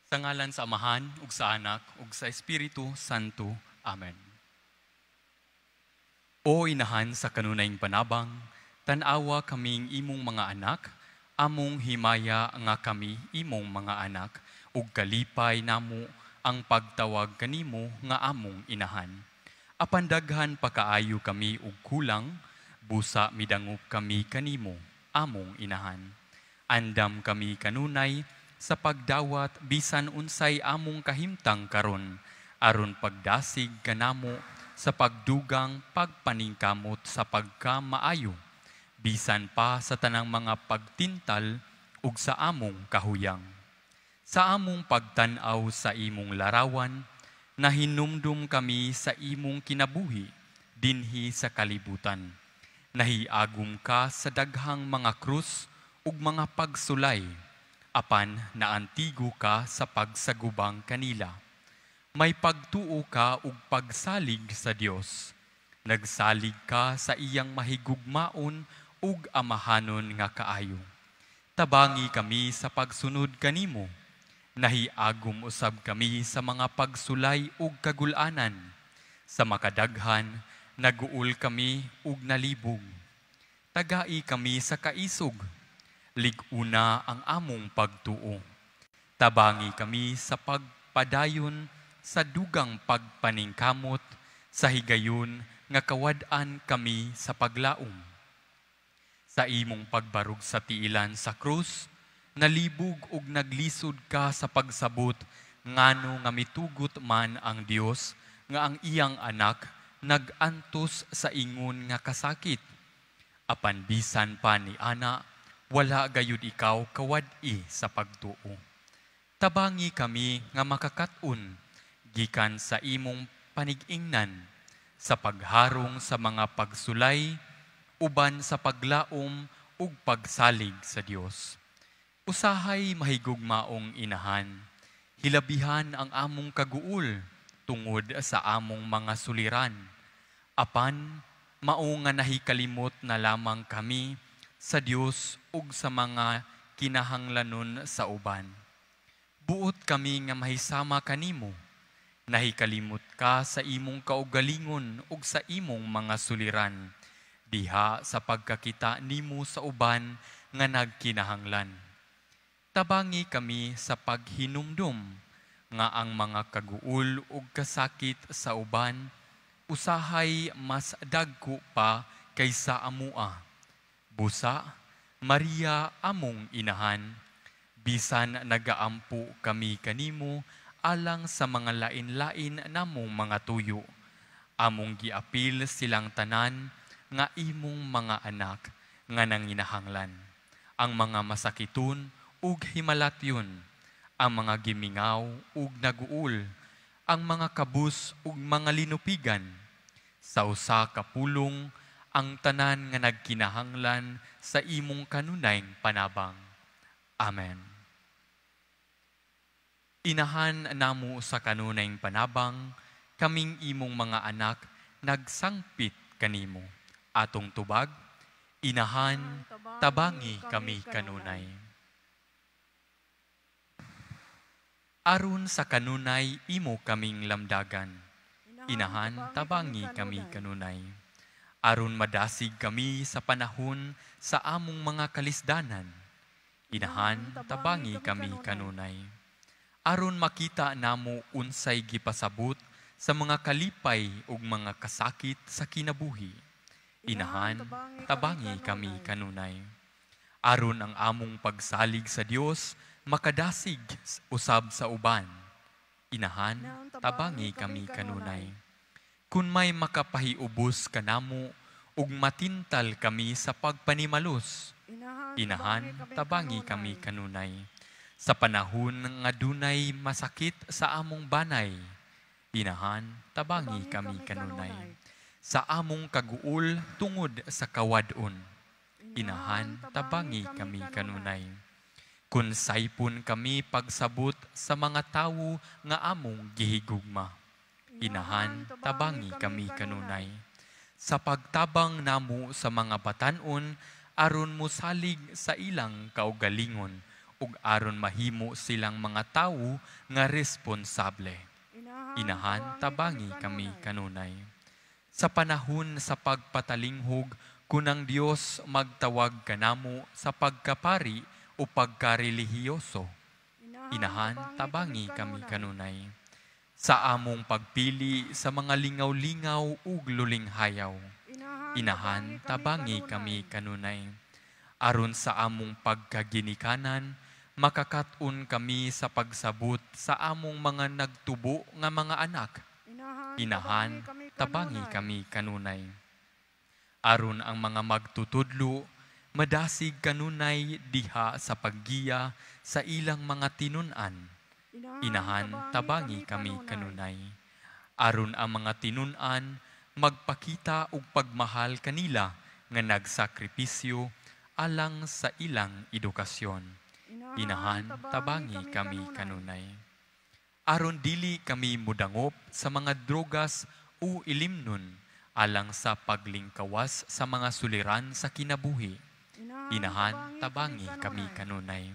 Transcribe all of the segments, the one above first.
Sa ngalan sa Amahan, ug sa Anak, ug sa Espiritu Santo. Amen. O Inahan sa kanunayng panabang, tan-awa kaming imong mga anak, among himaya nga kami imong mga anak, ug kalipay namo ang pagtawag kanimo nga among inahan. Apan daghan pa kaayo kami og kulang, busa midangop kami kanimo, among inahan. Andam kami kanunay sa pagdawat bisan unsay among kahimtang karon, aron pagdasig kanamo sa pagdugang pagpaningkamot sa pagkamaayo, bisan pa sa tanang mga pagtintal ug sa among kahuyang. Sa among pagtan-aw sa imong larawan, nahinumdum kami sa imong kinabuhi dinhi sa kalibutan. Nahiagom ka sa daghang mga krus ug mga pagsulay, apan naantigo ka sa pagsagubang kanila. May pagtuo ka ug pagsalig sa Dios. Nagsalig ka sa iyang mahigugmaon ug amahanon nga kaayo. Tabangi kami sa pagsunod kanimo. Nahiagom usab kami sa mga pagsulay ug kagul-anan. Sa makadaghan, naguol kami ug nalibog. Tagai kami sa kaisog. Lig-una ang among pagtuo. Tabangi kami sa pagpadayon sa dugang pagpaningkamot sa higayon nga kawad-an kami sa paglaom. Sa imong pagbarug sa tiilan sa krus, nalibog ug naglisod ka sa pagsabot ngano nga mitugot man ang Dios nga ang iyang anak nag-antos sa ingon nga kasakit. Apan bisan pa ni ana, wala gayud ikaw kawad-i sa pagtuo. Tabangi kami nga makakat-on gikan sa imong panig-ingnan sa pagharong sa mga pagsulay uban sa paglaom ug pagsalig sa Dios. Usahay, mahigugmaong Inahan, hilabihan ang among kaguol tungod sa among mga suliran. Apan mao nga nahikalimot na lamang kami sa Dios ug sa mga kinahanglanon sa uban. Buot kami nga mahisama kanimo. Nahikalimot ka sa imong kaugalingon ug sa imong mga suliran diha sa pagkakita nimo sa uban nga nagkinahanglan. Tabangi kami sa paghinumdum nga ang mga kaguol ug kasakit sa uban usahay mas dagko pa kaysa amua. Busa, Maria among Inahan, bisan nagaampo kami kanimo alang sa mga lain-lain namong mga tuyo, among giapil silang tanan nga imong mga anak nga nanginahanglan. Ang mga masakiton ug himalatyon, ang mga gimingaw ug naguol, ang mga kabus ug mga linupigan. Sa usa ka pulong, ang tanan nga nagkinahanglan sa imong kanunayng panabang. Amen. Inahan namo sa kanunayng panabang, kaming imong mga anak nagsangpit kanimo. Atong tubag: Inahan, tabangi kami kanunay. Aron sa kanunay imo kaming lamdagan. Inahan, tabangi kami kanunay. Aron madasig kami sa panahon sa among mga kalisdanan. Inahan, tabangi kami kanunay. Aron makita namo unsay gipasabot sa mga kalipay ug mga kasakit sa kinabuhi. Inahan, tabangi kami kanunay. Aron ang among pagsalig sa Dios makadasig usab sa uban. Inahan, tabangi kami kanunay. Kun may makapahiubos kanamo ug matintal kami sa pagpanimalus. Inahan, tabangi kami kanunay. Sa panahon nga dunay masakit sa among banay. Inahan, tabangi kami kanunay. Sa among kaguol tungod sa kawad-on. Inahan, tabangi kami kanunay. Kun saypon kami pagsabot sa mga tawo nga among gihigugma. Inahan, tabangi kami kanunay. Sa pagtabang namo sa mga batan-on aron mosalig sa ilang kaugalingon ug aron mahimo silang mga tawo nga responsable. Inahan, tabangi kami kanunay. Sa panahon sa pagpatalinghog, kun ang Dios magtawag kanamo sa pagkapari o pagkarelihiyoso, inahan, tabangi kami kanunay. Sa among pagpili sa mga lingaw-lingaw ug lulinghayaw, inahan, tabangi kami kanunay. Aron sa among pagkaginikanan, makakat-on kami sa pagsabot sa among mga nagtubo nga mga anak. Inahan, tabangi kami kanunay. Aron ang mga magtutudlo, madasig kanunay diha sa paggiya sa ilang mga tinun-an. Inahan, tabangi kami kanunay. Aron ang mga tinun-an, magpakita og pagmahal kanila nga nagsakripisyo alang sa ilang edukasyon. Inahan, tabangi kami kanunay. Aron dili kami mudangop sa mga drogas o ilimnon alang sa paglingkawas sa mga suliran sa kinabuhi. Inahan, tabangi kami kanunay.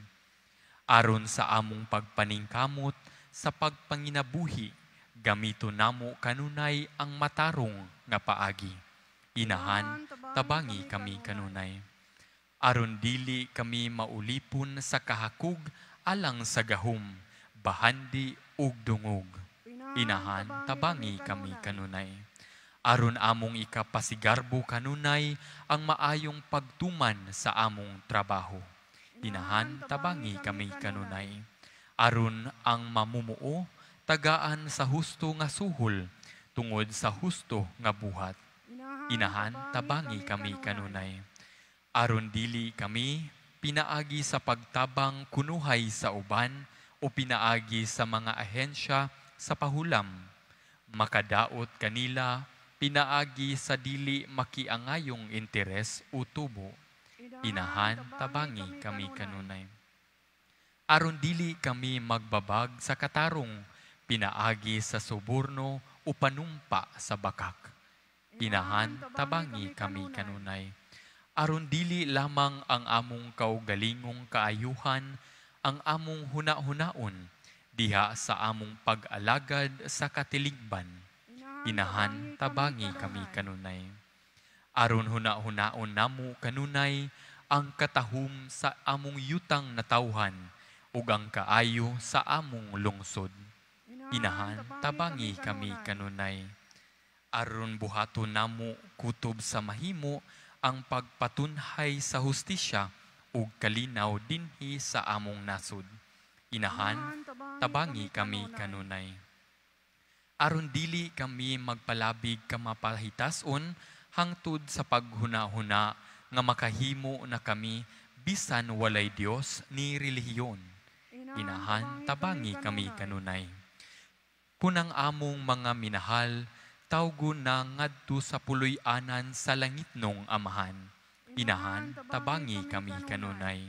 Aron sa among pagpaningkamot sa pagpanginabuhi, gamito namo kanunay ang matarong nga paagi. Inahan, tabangi kami kanunay. Aron dili kami maulipon sa kahakog alang sa gahom, bahandi ug dungog. Inahan, tabangi kami kanunay. Aron among ikapasigarbo kanunay ang maayong pagtuman sa among trabaho. Inahan, tabangi kami kanunay. Aron ang mamumuo, tagaan sa husto nga suhol, tungod sa husto nga buhat. Inahan, tabangi kami kanunay. Aron dili kami pinaagi sa pagtabang kunuhay sa uban o pinaagi sa mga ahensya sa pahulam, makadaot kanila pinaagi sa dili makiangayong interes o tubo. Inahan, tabangi kami kanunay. Aron dili kami magbabag sa katarong pinaagi sa suborno o panumpa sa bakak. Inahan, tabangi kami kanunay. Aron dili lamang ang among kaugalingong kaayuhan ang among huna-hunaon diha sa among pag-alagad sa katilingban. Inahan, tabangi kami kanunay. Aron huna-hunaon namo kanunay ang katahum sa among yutang natawhan ug ang kaayo sa among lungsod. Inahan, tabangi kami kanunay. Aron buhaton namo kutob sa mahimo ang pagpatunhay sa hustisya ug kalinaw dinhi sa among nasod. Inahan, tabangi kami kanunay. Aron dili kami magpalabig kamapahitason hangtod sa paghuna-huna nga makahimo na kami bisan walay Dios ni relihiyon. Inahan, tabangi kami kanunay. Kun ang among mga minahal, tawgon na ngadto sa puloy-anan sa langitnong Amahan. Inahan, tabangi kami kanunay.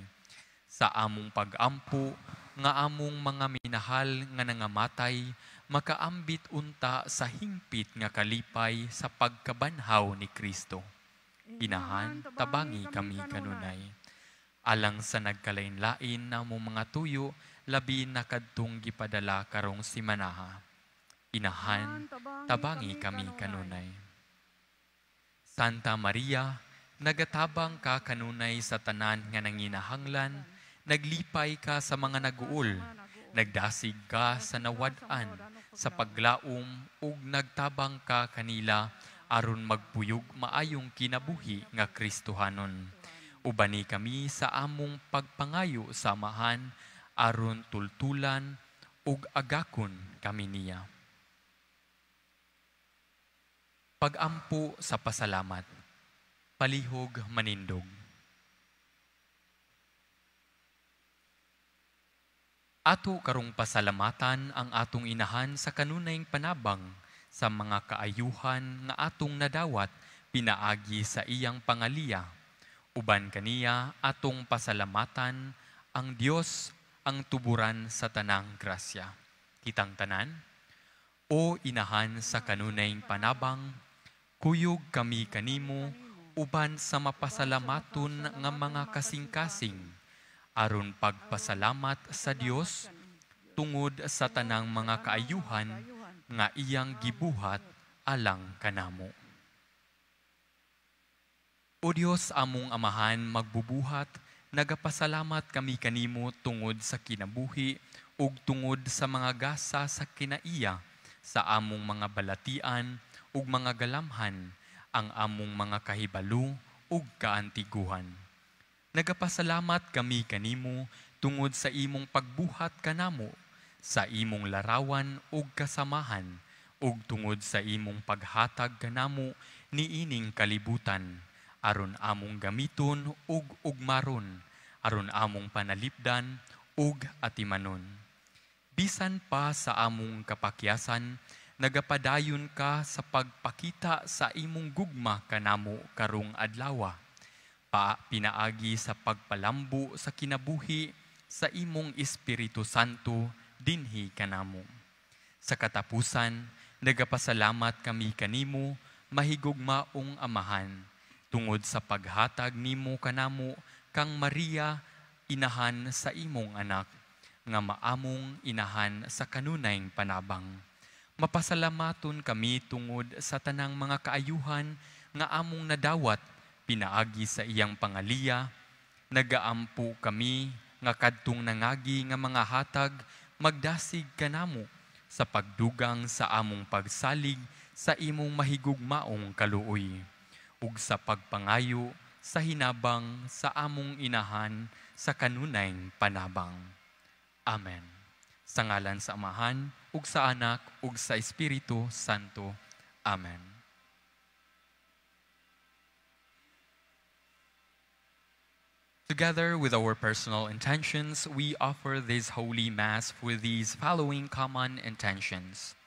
Sa among pag-ampo, nga among mga minahal nga nangamatay, makaambit unta sa hingpit nga kalipay sa pagkabanhaw ni Kristo. Inahan, tabangi kami kanunay. Alang sa nagkalain-lain na among mga tuyo, labi na kadtong gipadala karong simanaha. Inahan, tabangi kami kanunay. Santa Maria, nagatabang ka kanunay sa tanan nga nanginahanglan, naglipay ka sa mga naguol, nagdasig ka sa nawad-an, sa paglaom ug nagtabang ka kanila aron magpuyog maayong kinabuhi nga Kristohanon. Ubani kami sa among pagpangayo sa Amahan aron tultulan ug agakon kami niya. Pagampo sa pasalamat. Palihog manindog. Ato karong pasalamatan ang atong inahan sa kanunayng panabang sa mga kaayuhan nga atong nadawat pinaagi sa iyang pangaliya. Uban kaniya atong pasalamatan ang Dios ang tuburan sa tanang grasya. Kitang tanan, o inahan sa kanunayng panabang, kuyog kami kanimo uban sa mapasalamaton nga mga kasing-kasing. Aron pagpasalamat sa Dios tungod sa tanang mga kaayuhan nga iyang gibuhat alang kanamo. O Dios among Amahan magbubuhat, nagapasalamat kami kanimo tungod sa kinabuhi ug tungod sa mga gasa sa kinaiya sa among mga balatian ug mga galamhan, ang among mga kahibalo ug kaantiguhan. Nagapasalamat kami kanimo tungod sa imong pagbuhat kanamo sa imong larawan ug kasamahan ug tungod sa imong paghatag kanamo niining kalibutan aron among gamiton ug ugmaron, aron among panalipdan ug atimanon. Bisan pa sa among kapakyasan, nagapadayon ka sa pagpakita sa imong gugma kanamo karong adlawa, pa pinaagi sa pagpalambo sa kinabuhi sa imong Espiritu Santo dinhi kanamo. Sa katapusan, nagapasalamat kami kanimo, mahigugmaong Amahan, tungod sa paghatag nimo kanamo kang Maria, inahan sa imong anak, nga maamong inahan sa kanunayng panabang. Mapasalamaton kami tungod sa tanang mga kaayuhan nga among nadawat pinaagi sa iyang pangaliya. Nagaampo kami nga kadtong nangagi nga mga hatag magdasig kanamo sa pagdugang sa among pagsalig sa imong mahigugmaong kaluoy ug sa pagpangayo sa hinabang sa among inahan sa kanunayng panabang. Amen. Sa ngalan sa Amahan, ug sa Anak, ug sa Espiritu Santo. Amen. Together with our personal intentions, we offer this Holy Mass for these following common intentions.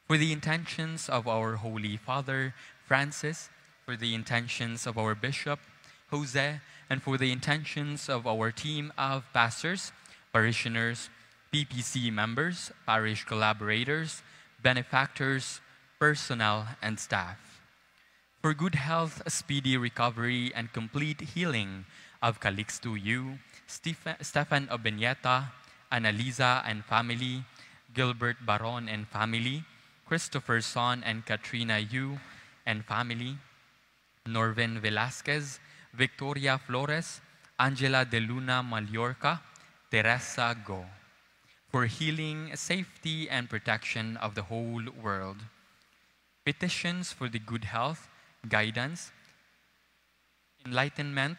For the intentions of our Holy Father, Francis, for the intentions of our Bishop, Jose, and for the intentions of our team of pastors, parishioners, PPC members, parish collaborators, benefactors, personnel, and staff. For good health, speedy recovery, and complete healing of Calixto Yu, Stefan Obeñeta, Annalisa and family, Gilbert Baron and family, Christopher Son and Katrina Yu and family, Norvin Velasquez, Victoria Flores, Angela De Luna Mallorca, Teresa Go. For healing, safety, and protection of the whole world. Petitions for the good health, guidance, enlightenment,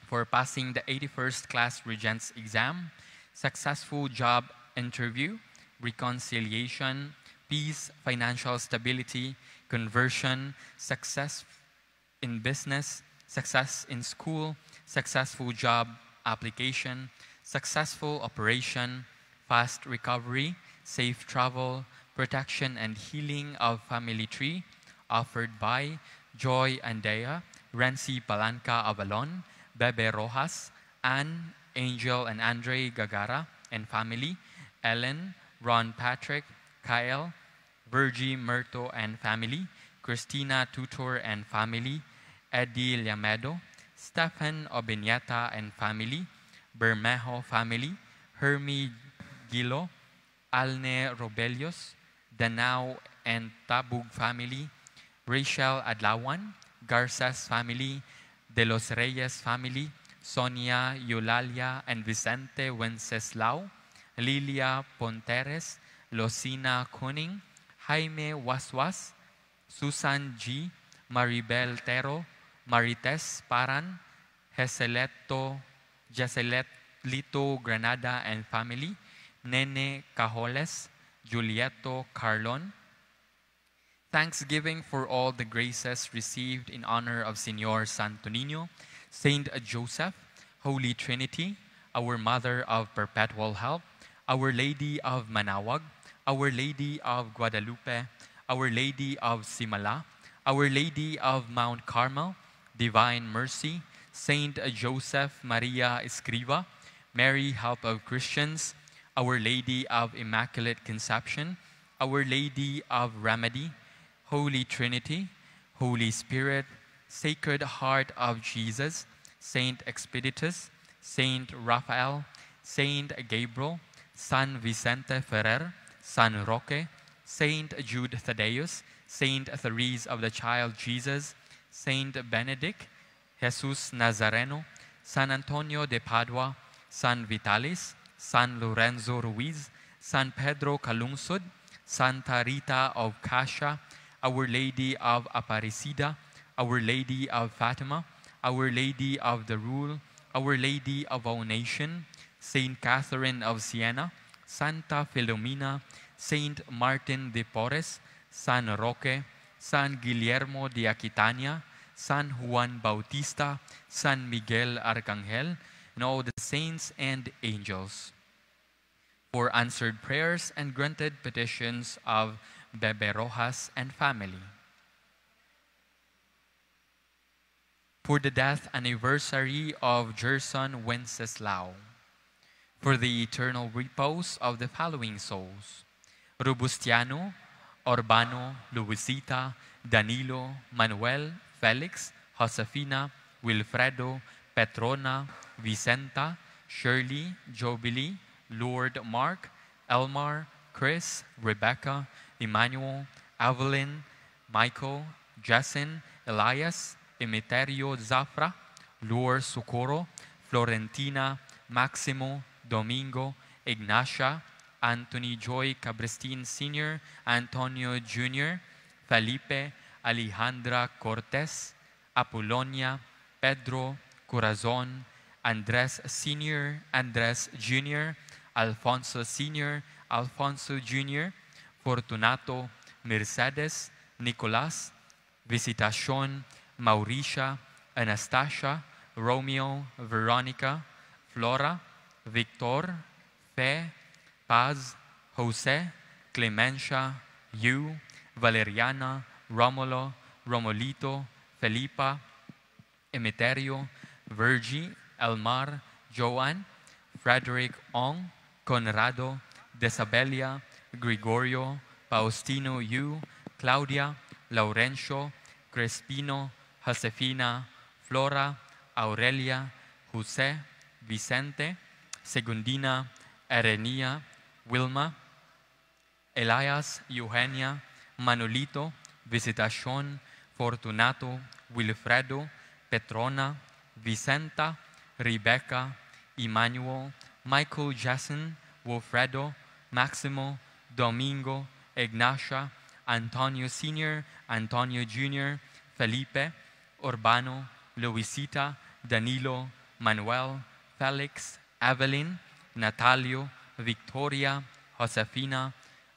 for passing the 81st class Regents exam, successful job interview, reconciliation, peace, financial stability, conversion, success in business, success in school, successful job application, successful operation, fast recovery, safe travel, protection and healing of family tree, offered by Joy Andea, Renzi Palanca Avalon, Bebe Rojas, Ann, Angel and Andre Gagara and family, Ellen, Ron Patrick, Kyle, Virgie Myrto and family, Christina Tutor and family, Eddie Llamedo, Stephen Obeñeta and family, Bermejo family, Hermie Gilo, Alne Robelios, Danao and Tabug family, Rachel Adlawan, Garces family, De Los Reyes family, Sonia Eulalia and Vicente Wenceslao, Lilia Ponteres, Losina Kuning, Jaime Waswas, Susan G., Maribel Tero, Marites Paran, Heseleto, Lito Granada and family, Nene Cajoles, Julieto Carlon. Thanksgiving for all the graces received in honor of Señor Santo Niño, Saint Joseph, Holy Trinity, our Mother of Perpetual Help, Our Lady of Manaoag, Our Lady of Guadalupe, Our Lady of Simala, Our Lady of Mount Carmel, Divine Mercy, Saint Joseph Maria Escriva, Mary, Help of Christians, Our Lady of Immaculate Conception, Our Lady of Remedy, Holy Trinity, Holy Spirit, Sacred Heart of Jesus, Saint Expeditus, Saint Raphael, Saint Gabriel, San Vicente Ferrer, San Roque, Saint Jude Thaddeus, Saint Therese of the Child Jesus, Saint Benedict, Jesus Nazareno, San Antonio de Padua, San Vitalis, San Lorenzo Ruiz, San Pedro Calungsod, Santa Rita of Cascia, Our Lady of Aparecida, Our Lady of Fatima, Our Lady of the Rule, Our Lady of our Nation, Saint Catherine of Siena, Santa Philomena, Saint Martin de Porres, San Roque, San Guillermo de Aquitania, San Juan Bautista, San Miguel Arcangel, and all the saints and angels. For answered prayers and granted petitions of Bebe Rojas and family. For the death anniversary of Gerson Wenceslao. For the eternal repose of the following souls: Robustiano, Urbano, Luisita, Danilo, Manuel, Felix, Josefina, Wilfredo, Petrona, Vicenta, Shirley, Jubilee, Lord Mark, Elmar, Chris, Rebecca, Emmanuel, Evelyn, Michael, Jessen, Elias, Emeterio Zafra, Lour Socorro, Florentina, Maximo, Domingo, Ignacia, Anthony Joy Cabrestin Sr., Antonio Jr., Felipe, Alejandra Cortez, Apolonia, Pedro, Corazon, Andres Sr., Andres Jr., Alfonso Sr., Alfonso Jr., Fortunato, Mercedes, Nicolas, Visitacion, Mauricia, Anastasia, Romeo, Veronica, Flora, Victor, Fe, Paz, Jose, Clemencia, Yu, Valeriana, Romulo, Romolito, Felipa, Emeterio, Virgie, Elmar, Joan, Frederick Ong, Conrado, Desabelia, Gregorio, Faustino Yu, Claudia, Laurencio, Crespino, Josefina, Flora, Aurelia, Jose, Vicente, Segundina, Erenia, Wilma, Elias, Eugenia, Manolito, Visitacion, Fortunato, Wilfredo, Petrona, Vicenta, Rebecca, Emmanuel, Michael Jessen, Wilfredo, Maximo, Domingo, Ignacia, Antonio Sr., Antonio Jr., Felipe, Urbano, Luisita, Danilo, Manuel, Felix, Evelyn, Natalio, Victoria, Josefina,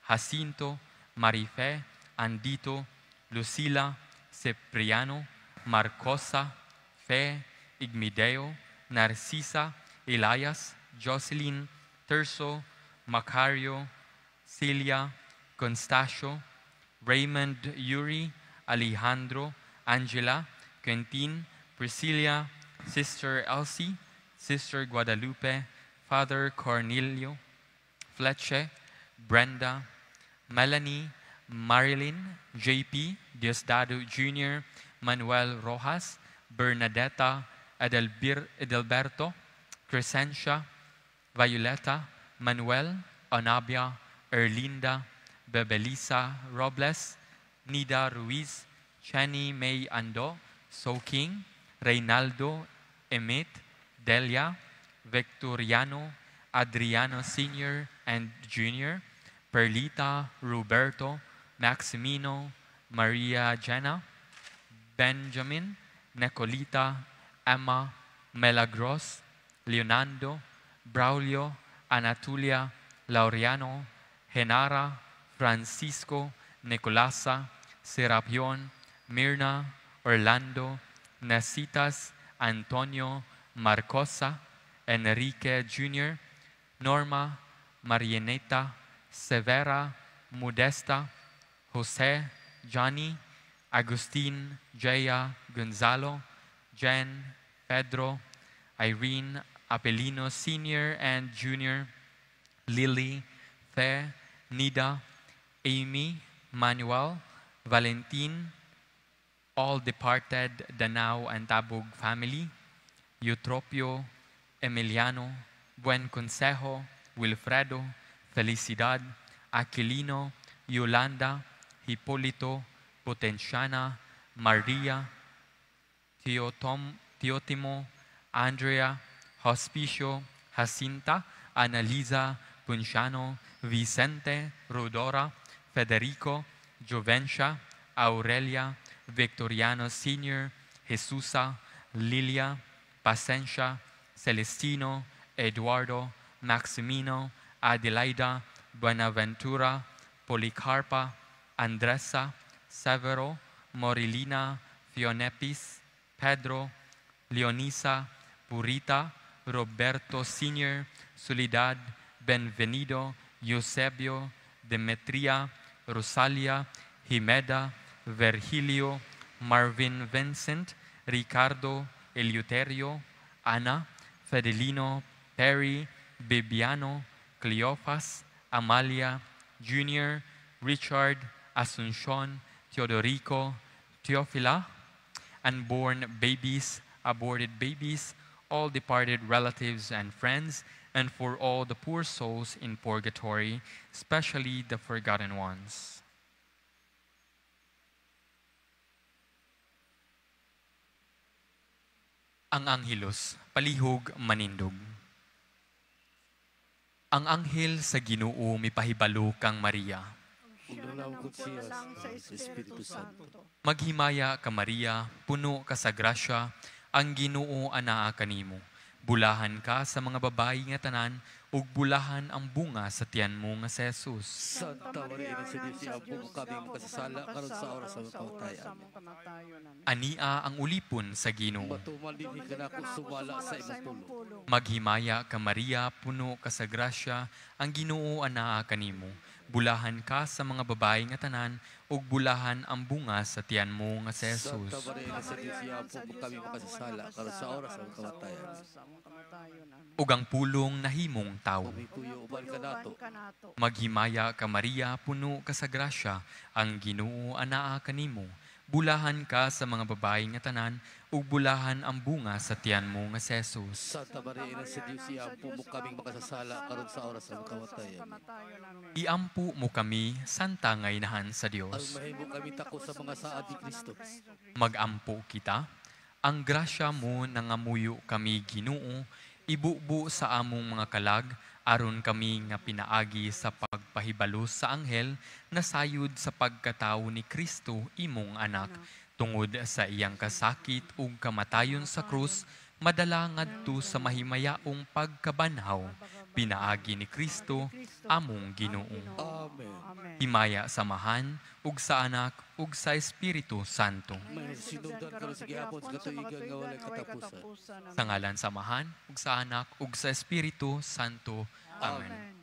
Jacinto, Marife, Andito, Lucila, Cipriano, Marcosa, Fe, Igmideo, Narcisa, Elias, Jocelyn, Terso, Macario, Celia, Constacio, Raymond Yuri, Alejandro, Angela, Quentin, Priscilla, Sister Elsie, Sister Guadalupe, Father Cornelio, Fletcher, Brenda, Melanie, Marilyn, JP, Diosdado Jr., Manuel Rojas, Bernadetta, Edelberto, Crescencia, Violeta, Manuel, Onabia, Erlinda, Bebelisa Robles, Nida Ruiz, Chenny May Ando, Soking, Reynaldo, Emit, Delia, Victoriano, Adriano Sr. and Jr., Perlita, Roberto, Maximino, Maria Jenna, Benjamin, Nicolita, Emma, Melagros, Leonardo, Braulio, Anatulia, Laureano, Genara, Francisco, Nicolasa, Serapion, Mirna, Orlando, Nesitas, Antonio, Marcosa, Enrique Jr., Norma, Marianeta, Severa, Modesta, Jose, Johnny, Agustin, Jaya, Gonzalo, Jen, Pedro, Irene, Apelino Sr. and Jr., Lily, Fe, Nida, Amy, Manuel, Valentin, all departed Danao and Tabug family, Eutropio, Emiliano, Buen Consejo, Wilfredo, Felicidad, Aquilino, Yolanda, Hipolito, Potenciana, Maria, Teotimo, Andrea, Hospicio, Jacinta, Analiza, Punciano, Vicente, Rodora, Federico, Jovencia, Aurelia, Victoriano Sr., Jesusa, Lilia, Pacencia, Celestino, Eduardo, Maximino, Adelaida, Buenaventura, Policarpa, Andresa, Severo, Morilina, Fionepis, Pedro, Leonisa, Purita, Roberto Sr., Soledad, Benvenido, Eusebio, Demetria, Rosalia, Jimeda, Virgilio, Marvin Vincent, Ricardo, Eleuterio, Ana, Fedelino, Perry, Bibiano, Cleofas, Amalia, Jr., Richard, Asuncion, Teodorico, Teofila, unborn babies, aborted babies, all departed relatives and friends, and for all the poor souls in purgatory, especially the forgotten ones. Ang Anghilus, palihog manindog. Ang anghel sa Ginoo mipahibalo kang Maria. Siya sa Espiritu Santo. Maghimaya ka Maria, puno ka sa grasya, ang Ginoo anaa kanimo. Bulahan ka sa mga babayi nga tanan, ug bulahan ang bunga sa tiyan mo nga si Jesus. Santa Maria, Ina sa Diyos, iampo mo kami makasasala karon sa oras sa among kamatayan. Ania ang ulipon sa Ginoo. Matuman dinhi kanako sumala sa imong pulong. Maghimaya ka Maria, puno ka sa grasya, ang Ginoo anaa kanimo. Bulahan ka sa mga babayi nga tanan, ug bulahan ang bunga sa tiyan mo nga si Jesus. Santa Maria, Ina sa Diyos, iampo mo kami makasasala karon sa oras sa among kamatayan. Ug ang pulong nahimong tawo. Umipuyo uban kanato. Maghimaya ka Maria, puno ka sa grasya, ang Ginoo anaa kanimo. Bulahan ka sa mga babayi nga tanan, ug bulahan ang bunga sa tiyan mo nga si Jesus. Santa Maria, Ina sa Diyos, iampo mo kaming makasasala karon sa oras sa among kamatayan. Iampo mo kami, Santa nga Inahan sa Aron Dios. mahimo kami tako sa mga saad ni Kristo. Magampo kita, ang grasya mo nangamuyo kami Ginoo, ibubo sa among mga kalag, aron kami nga pinaagi sa pagpahibalo sa anghel, nasayod sa pagkatawo ni Kristo imong anak, tungod sa iyang kasakit ug kamatayon sa krus, madala ngadto sa mahimayaong pagkabanhaw, pinaagi ni Kristo among Ginoo. Amen. Himaya sa Amahan, ug sa Anak, ug sa Espiritu Santo. May sinugdan karon sa gihapon sa katuigan nga walay katapusan. Sa ngalan sa Amahan, ug sa Anak, ug sa Espiritu Santo. Amen.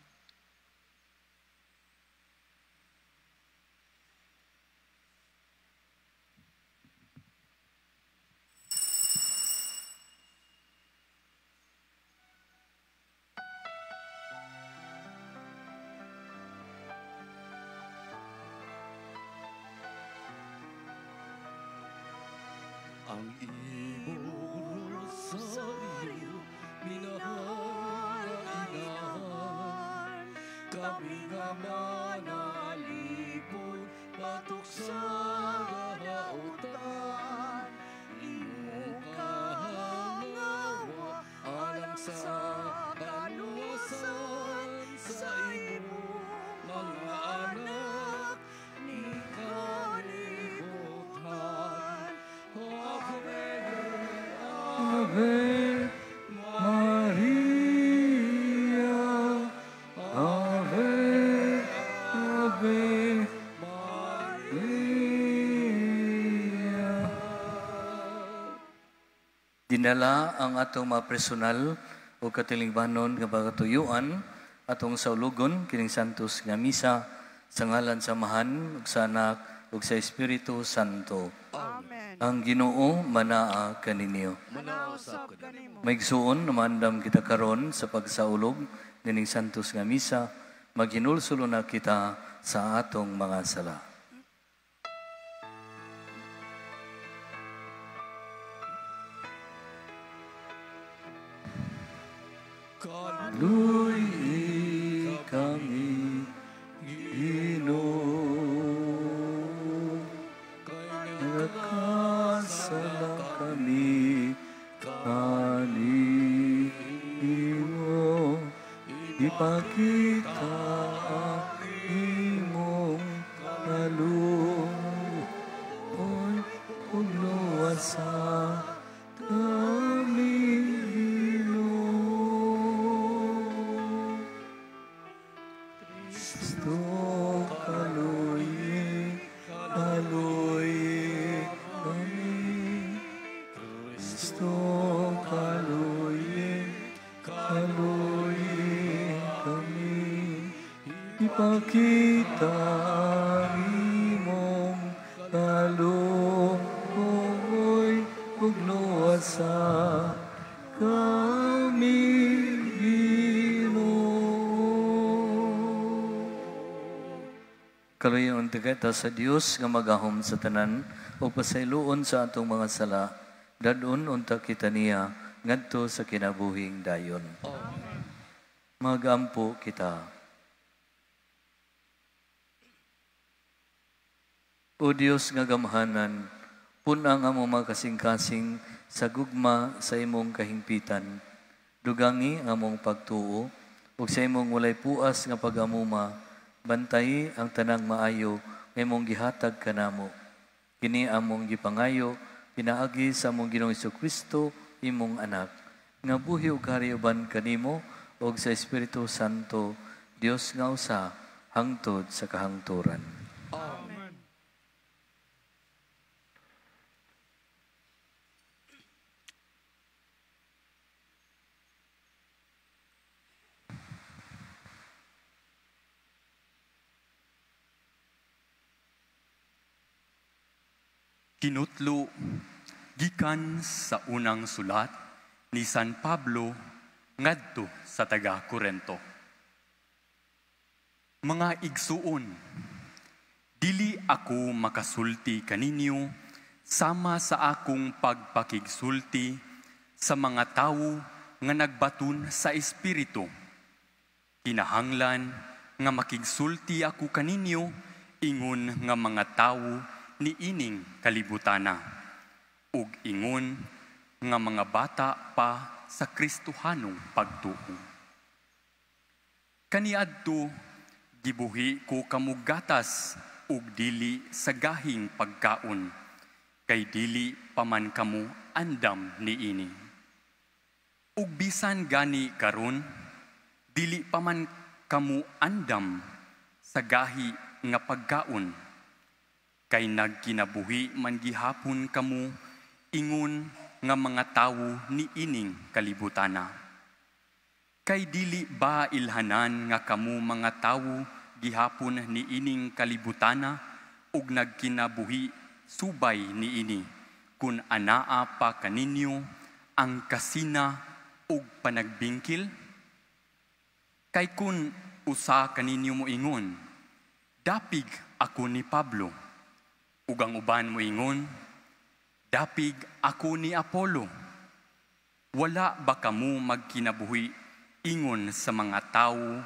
Ang imong rosaryo, minahal nga inahan, kami nga manalipod, batok sa kautan. Imong kahangawa, alang sa kaluwasan, sa imong mga anak, ni kalibutan. Ave, Ave Maria, Ave, Ave Maria. Dinala ang atong mga personal o katilingbanon nga pagkatuyuan atong saulugon kining Santos nga misa sa ngalan sa Amahan ug sa Anak ug sa Espiritu Santo. Amen. Ang Ginoo manaa kaninyo. Manaa usab kanimo. Maigsuon namandam kita karon sa pagsaulog nining Santos nga misa, maghinulsol na kita sa atong mga sala. Kaluy kami, Ginoo. Nagkasala kami kanimo, ipakita ang imong kaluoy ug luwasa kami, Ginoo. Kristo, kaluyi, kaluyi kami. Kristo, kaluyi, kaluyi kami. Ipakita ang imong kaluoy ug luwasa kami, Ginoo. Kaluyon kita sa Dios nga magahom sa tanan ug pasayloon sa atong mga sala, dadon unta kita niya ngadto sa kinabuhing dayon. Amen. Magampo kita. O Dios nga gamhanan, pun-ang among mga kasing-kasing sa gugma sa imong kahingpitan. Dugangi ang among pagtuo ug sa imong walay puas nga pag-amuma, bantayi ang tanang maayo nga imong gihatag kanamo. Kini among gipangayo pinaagi sa among Ginoong Hesukristo, imong anak, nga buhi ug hari uban kanimo ug sa Espiritu Santo, Dios nga usa hangtod sa kahangturan. Amen. Kinutlo gikan sa unang sulat ni San Pablo ngadto sa taga Korento. Mga igsuon, dili ako makasulti kaninyo sama sa akong pagpakigsulti sa mga tawo nga nagbaton sa espiritu. Kinahanglan nga makigsulti ako kaninyo ingon nga mga tawo niining kalibutana, ug ingon nga mga bata pa sa Kristohanong pagtuo. Kaniadto gibuhi ko kamo gatas ug dili sa gahing pagkaon, kay dili pa man kamo andam niini. Ug bisan gani karon, dili pa man kamo andam sa gahi nga pagkaon, kay nagkinabuhi man gihapon kamo ingon nga mga tawo niining kalibutana. Kay dili ba ilhanan nga kamo mga tawo gihapon niining kalibutana ug nagkinabuhi subay niini, kun anaa pa kaninyo ang kasina ug panagbingkil? Kay kun usa kaninyo moingon, dapig ako ni Pablo, ug ang uban moingon, dapig ako ni Apollo, wala ba kamo magkinabuhi ingon sa mga tawo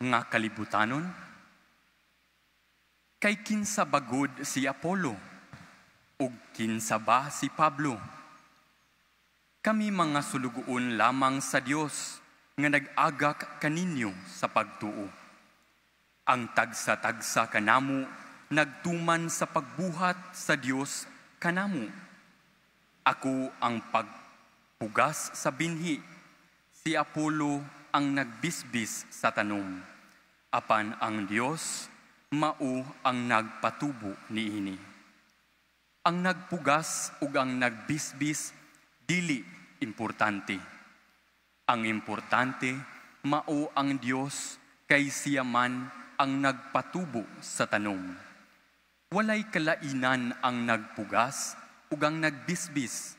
nga kalibutanon? Kay kinsa bagod si Apollo, ug kinsa ba si Pablo? Kami mga sulugoon lamang sa Dios nga nag-agak kaninyo sa pagtuo. Ang tagsa-tagsa kanamo nagtuman sa pagbuhat sa Dios kanamo. Ako ang pagpugas sa binhi, si Apollo ang nagbisbis sa tanom, apan ang Dios mao ang nagpatubo niini. Ang nagpugas ug ang nagbisbis dili importante. Ang importante mao ang Dios, kay siya man ang nagpatubo sa tanom. Walay kalainan ang nagpugas ug ang nagbisbis.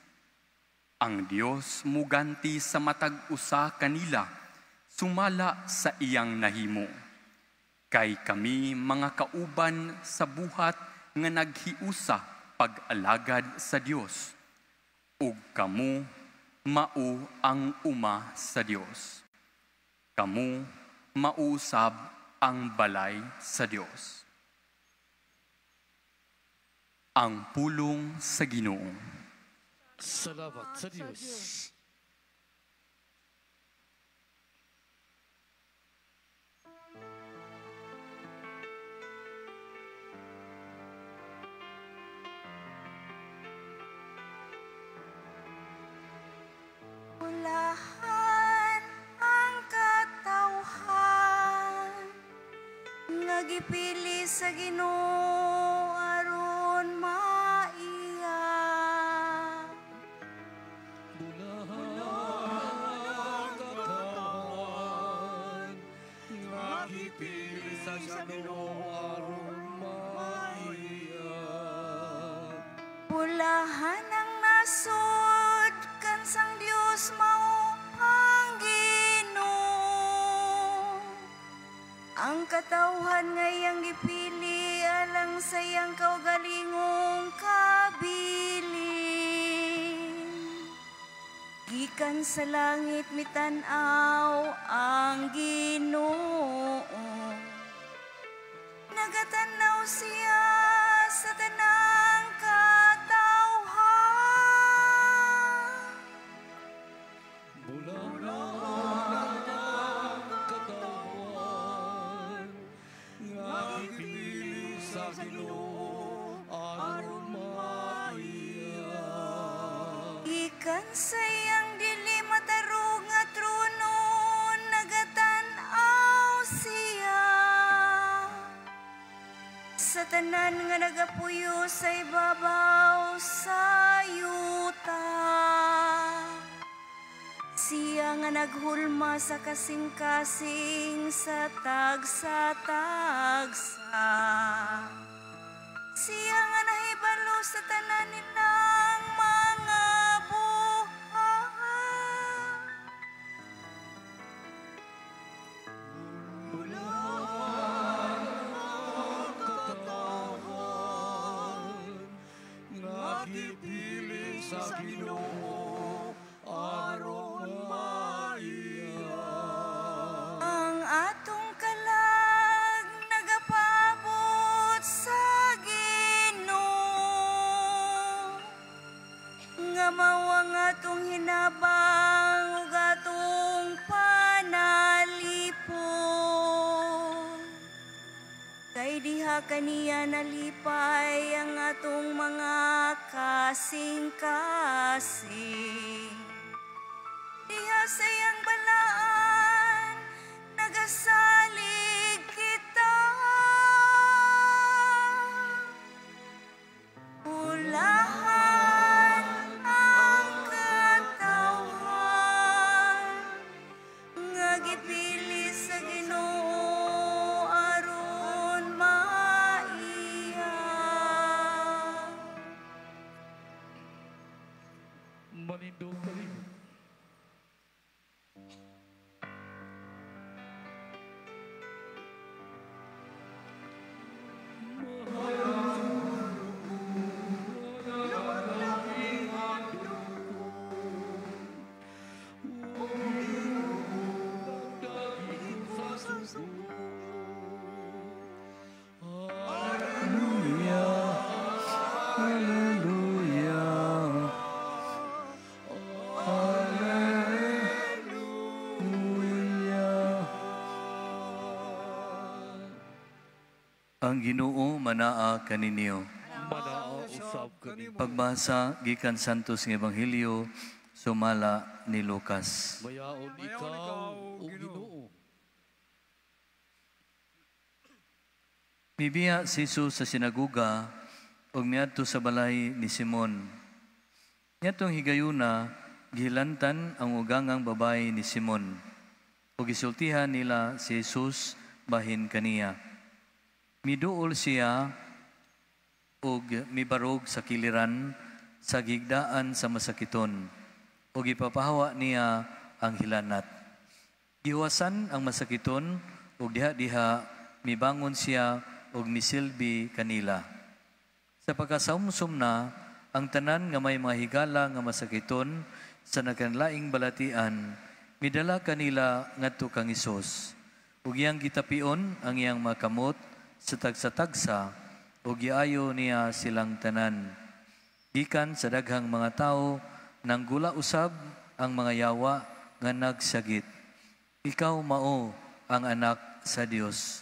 Ang Dios muganti sa matag usa kanila, sumala sa iyang nahimo. Kay kami mga kauban sa buhat nga naghiusa pag-alagad sa Dios, ug kamo mao ang uma sa Dios. Kamu mausab ang balay sa Dios. Ang pulong sa Ginoo. Salamat sa Dios. Bulahan ang katawhan nga gipili sa Ginoo aron maiya. Bulahan ang katawhan nga gipili sa Ginoo aron maiya. Bulahan ang nasod kansang Dios mao ang Ginoo. Ang katawhan nga iyang gipili alang sa iyang kaugalingong kabilin. Gikan sa langit mitan-aw ang Ginoo. Nagatanaw siya sa tanang katawhan. Bulahan ang katawhan nga gipili sa Ginoo aron maiya. Gikan sa iyang dili matarong nga trono nagatan-aw siya sa tanan nga nagapuyo sa ibabaw sa yuta. Siya nga naghulma sa kasing-kasing sa tagsa-tagsa. Siya nga nahibalo sa tanan nilang mga buhat. Bulahan ang katawhan nga gipili sa Ginoo aron maiya. Ang atong kalag nagapabot sa Ginoo, nga mao ang atong hinabang ug atong panalipon. Kay diha kaniya nalipay ang atong mga kasing-kasing. Diha sa iyang balaan nagasalig kita. Bulahan ang katawhan nga gipili sa Ginoo aron maiya. Manindog kami. Hallelujah, hallelujah, hallelujah. Ang Ginoo manaa kaninyo. Manaa usab kanimo. Pagbasa gikan Santos nga Ebanghelyo sumala ni Lucas. Mayaon ikaw, o Ginoo. Mibiya si Jesus sa sinaguga ug miadto sa balay ni Simon. Niadtong higayuna, gihilantan ang ugangang babayi ni Simon ug gisultihan nila si Jesus bahin kaniya. Miduol siya ug mibarog sa kiliran sa gigdaan sa masakiton ug ipapahawa niya ang hilanat. Gihuwasan ang masakiton ug diha-diha mibangon siya ug misilbi kanila. Sa pagkasaumsum na, ang tanan nga may mga higala nga masakiton sa nakanlaing balatian, Midala kanila ngadto kang Hesus. Ug iyang gitapion ang iyang mga kamot sa tagsa-tagsa ug giayo niya silang tanan. Gikan sa daghang mga tawo, nanggula usab ang mga yawa nga nagsagit, "Ikaw mao ang anak sa Dios."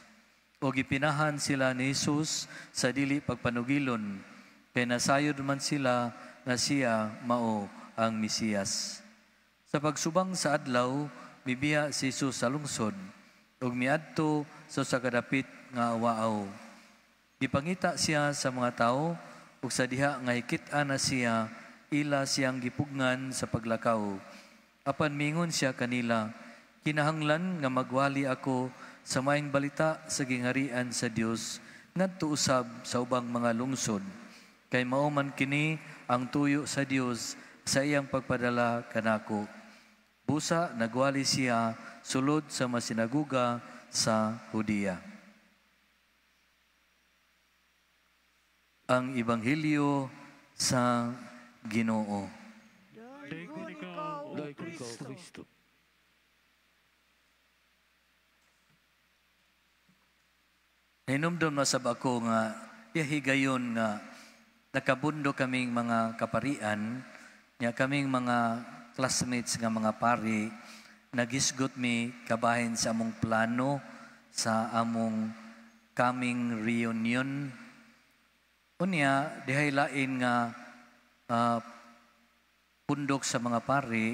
O gipinahan sila ni Jesus sa dili pagpanugilon, kay nasayod man sila nga siya mao ang Mesiyas. Sa pagsubang sa adlaw, mibiya si Jesus sa lungsod ug miadto sa usa ka dapit nga awaaw. Gipangita siya sa mga tawo ug sa diha nga hikit-an na siya, ila siyang gipugngan sa paglakaw. Apan mingon siya kanila, "Kinahanglan nga magwali ako sa maayong balita sa gingharian sa Dios ngadto usab sa ubang mga lungsod, kay mao man kini ang tuyo sa Dios sa iyang pagpadala kanako." Busa nagwali siya sulod sa mga sinaguga sa Judea. Ang Ebanghelyo sa Ginoo. Daygon ikaw, O Kristo. Hinumdum na sab ako nga yahigayon nga nakabundo kaming mga kaparian, nya kaming mga classmates nga mga pari, nagisgot mi kabahin sa among plano sa among coming reunion. Unya, dihay lain nga pundok sa mga pari,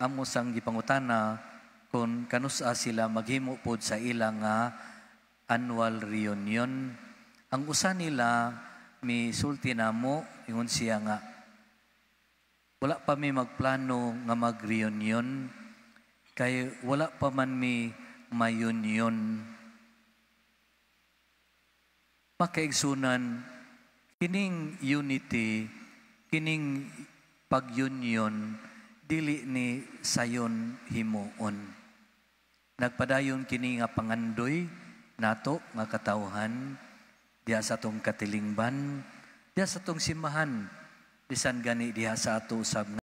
amo sang gipangutana kung kanusa sila maghimo pod sa ilang nga annual reunion. Ang usa nila misulti namo, ingon siya nga wala pa mi magplano nga mag-reunion kay wala pa man mi mayunion. Makaigsunan, kining unity, kining pag-union, dili ni sayon himuon. Nagpadayon kini nga pangandoy nato nga katawhan, diha sa atong katilingban, diha sa atong simbahan, bisan gani diha sa ato usab